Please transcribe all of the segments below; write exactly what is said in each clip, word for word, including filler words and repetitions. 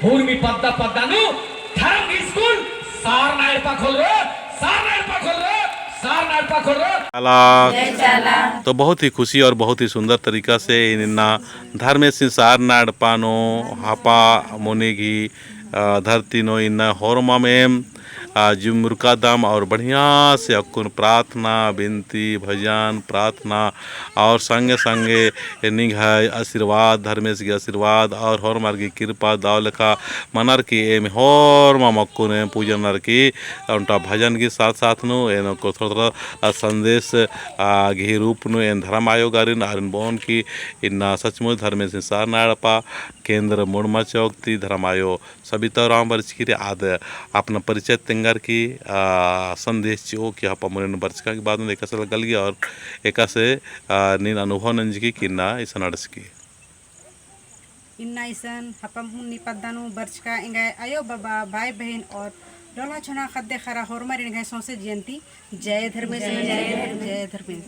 हुरमी पद्दा पद्दा नू धर्म स्कूल सारना एड़पा खोलरो, सारना एड़पा खोलरो, सारना एड़पा खोलरो। चाला। जय चाला। तो बहुत ही खुशी और बहुत ही सुंदर तरीका से इन्ना धर्मेसिन सारना एड़पा नू हपा मुनि गही, अ, धरती नू इन्ना होरमम एम, अ, जुमुरकादम और बढ़िया से अक्कुन प्रार्थना, बिनती, भजन, प्रार्थना और संगे संगे निंग्है आशीर्वाद, धर्मेस गही आशीर्वाद और होरमर गही कृपा दव लेखा मनर की एम होरमम अक्कुन एम पूजा ननर की ओन्टा भजन गही साथ साथ नू एन अक्कु थोड़ा थोड़ा, अ, संदेश, अ, गही रूप नू एन धर्म आयो गरिन आरिन बओन की इन्ना सचमुच धर्मेसिन सारना एड़पा केंद्र मुड़मा चौक ती धर्म आयो सबिता उराँव बरचकी रई। आद अपना परिचय तेंगर की, आ, संदेश चिओ कि हपा मुनिन बरचका की बाद में एकासे लग्गा लगी और एकासे, आ, नीन अनुभव नंजकी कि इन्ना इसन अंड़सकी। इन्ना इसन हपा मुनि पद्दा नू बरचका एंग्है आयो बाबा, भाई बहिन और डोला छोना ख़द्द ख़र्रा होरमर एंग्है सौंसे जियन ती जय धर्मेस, जय धर्मेस।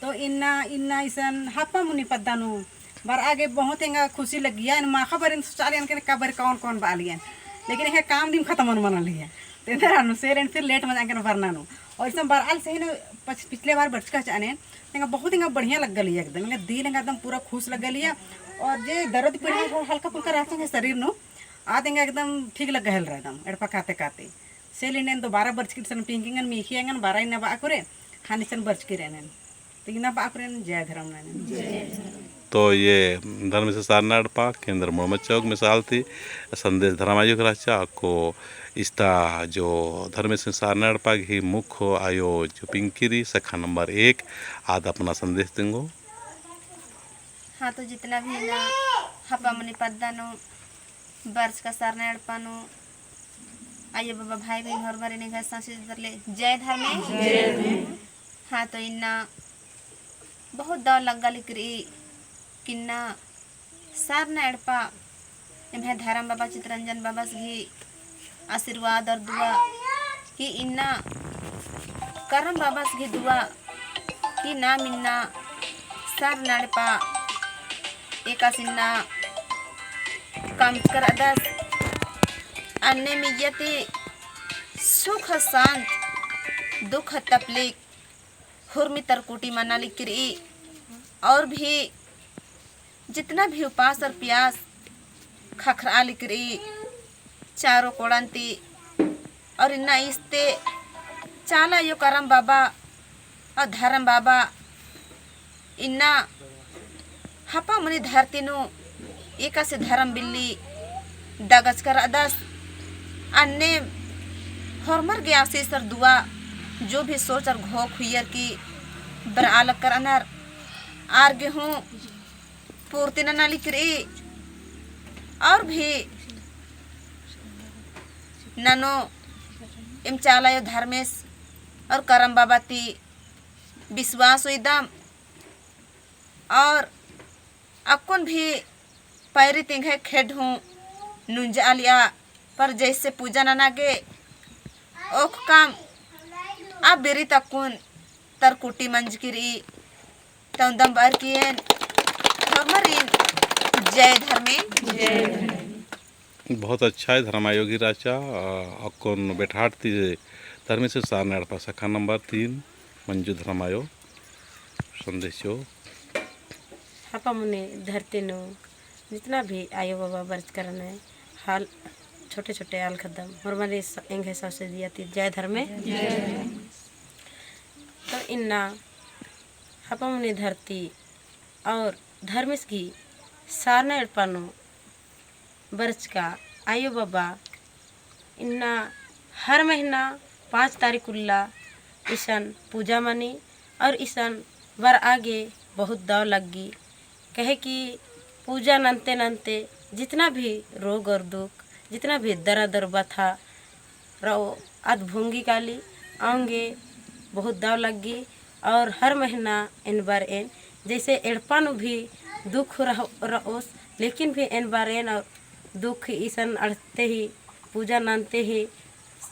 तो इन्ना, इन्ना इसन हपा मुनि पद्दा नू बरआ गे बहुत एंगा खुशी लग्गिया। एन माख़ा बारिन सोचालियन के का बारी कौन कौन बआलियन, लेकिन एंग्है काम दिम खतमन मनालिया। तो एन्देर अनु सेर एन फिर लेट मजा एंगन बरना नू। और इसन बरआल से ही ना पछ-, पिछले बार बरचका चानेन, एंगा बहुत एंगा बढ़िया लग्गलिया एकदम, एंगा दिल एंगा एकदम पूरा खुश लग्गलिया। और जे दर्द पीड़ा हल्का फुल्का रहता है शरीर नू, आद एंगा एकदम ठीक लग्गा हेलरा एकदम एड़पा काते काते। सेले एन दोबारा बरचकी रई, इसन पिंकी एंगन, मीख़ी एंगन, बारा इन्ना बआ कुरे, ख़ने इसन बरचकी रई एन। तो इन्ना बआ कुरे एन जय धर्म ननन। तो ये धर्मेसिन सारना एड़पा केंद्र मुड़मा चौक मिसाल ती संदेश धर्म आयो गही रहचा। अक्कु इस्ता जो धर्मेसिन सारना एड़पा गही मुख्य आयो जो पिंकी रई शाखा नंबर एक, आद अपना संदेश तेंगो। हाँ, तो जितना भी ना हपा मुनि पद्दा नू बरचका सारना एड़पा नू आयो बाबा, भाई बहिन होरमर एंग्है सौंसे तरती जय धर्मे। जय धर्मे। हाँ, तो इन्ना बहुत दव लग्गा लगी रई कि इन्ना सारना एड़पा एम्है धर्म बाबा चितरंजन बाबस गही आशीर्वाद और दुआ कि इन्ना करम बाबस गही दुआ कि नाम इन्ना सारना एड़पा एकासे इन्ना कमचका रअदस। अन्ने मइय्याँ ती सुख शांत, दुख तकलीफ, हुरमी तरकुटी मना लगी रई और भी जितना भी उपास और प्यास ख़क्खरआ लगी रई चारो कोड़न ती। और इन्ना इस्ते चाला आयो करम बाबा और धर्म बाबा इन्ना हपा मुनि धरती नू एकासे धर्म बिल्ली दगचका रअदस। अन्ने होरमर गे आशीष और दुआ जो भी सोच और घोख हुइयर की बरआ लक्कर अनर आर गे हूँ पूर्ति नना लगी रई। और भी ननो एम चाला आयो धर्मेस और करम बाबा ती विश्वास उइदम। और अक्कुन भी पैरी ती एंग्है खेड्ड हूँ नुंजालिया, पर जैसे पूजा नना गे ओखकम आ बिरी ती अक्कुन तरकुटी मंजकी रई। तौंदम बअर की एन होरमारिन जय धर्मे। बहुत अच्छा है धर्मायो गही रहचा, अ, अक्कुन बेठाट ती धर्मेस सारना एड़पा शाखा नंबर तीन मंजू धर्मायो संदेशो। हपा मुनि धरती नू जितना भी आयो बाबा बरचका रअनर, हाल छोटे छोटे आल ख़द्दम होरमारिन एंग्है सौंसे जिया ती जय धर्मे। तो इन्ना हपा मुनि धरती और धर्मेस गही सारना एड़पा नू बरचका आयो बाबा इन्ना हर महीना पाँच तारीख उल्ला इसन पूजा मनी और इसन बरआ गे बहुत दव लग्गी। कहे कि पूजा नन्ते नन्ते जितना भी रोग और दुख, जितना भी दर्द और बथा रओ, आद भोंगी काली, औंगे बहुत दव लग्गी। और हर महीना एन बरएन, जैसे एड़पा नू भी दुख रह-, रओस, लेकिन भी एन बरएन और दुख इसन अंड़ते ही, पूजा नन्ते ही,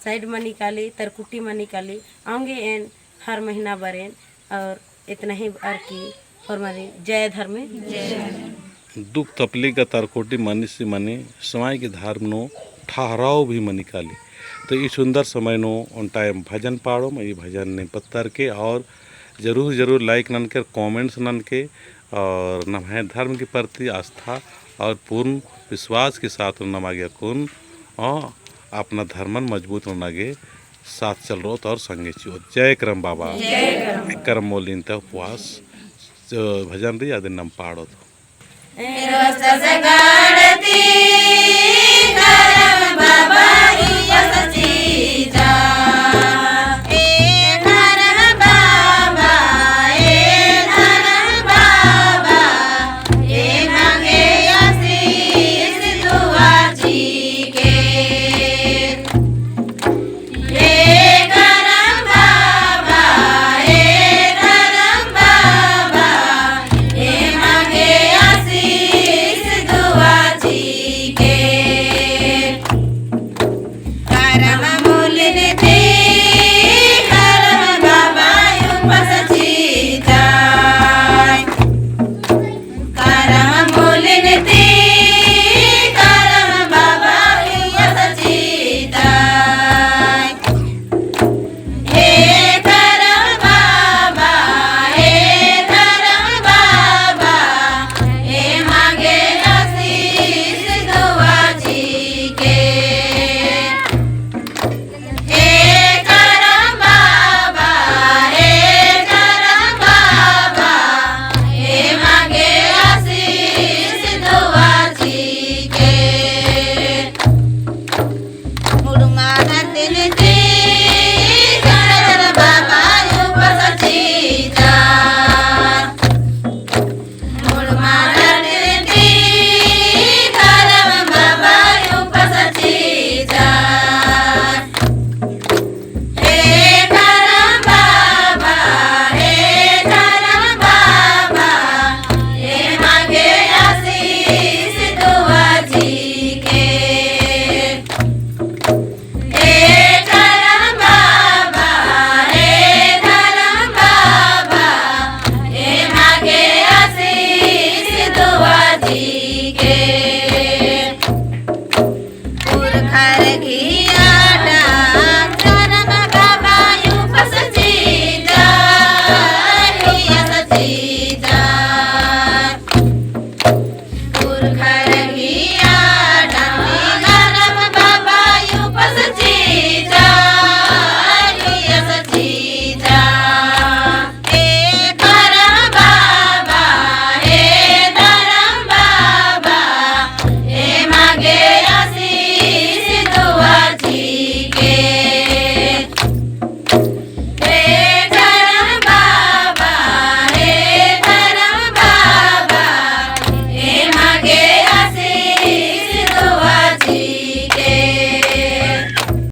side मनी काली, तरकुटी मनी काली, औंगे एन हर महीना बरएन। और इतना ही बअर की होरमारिन जय धर्मे। जय धर्मे। दुख तपलीक गा तरकोटी मनी से मनी, समाज के धर्म नू ठहराव भी मनी काली। तो ई सुंदर समय नू ओन्टा एम भजन पाड़ोम, ई भजन ने पत्तर के और जरूर जरूर like ननके, comments ननके और नम्है धर्म के प्रति आस्था और पूर्ण विश्वास के साथ नमा गे अक्कुन, अ, अपना धर्मन मजबूत नना गे साथ चलरओत और संगे चिओत। जय करम बाबा। जय करम। करम मोलिन ते उपवास, अ, भजन रई अदिन नम पाड़ोत।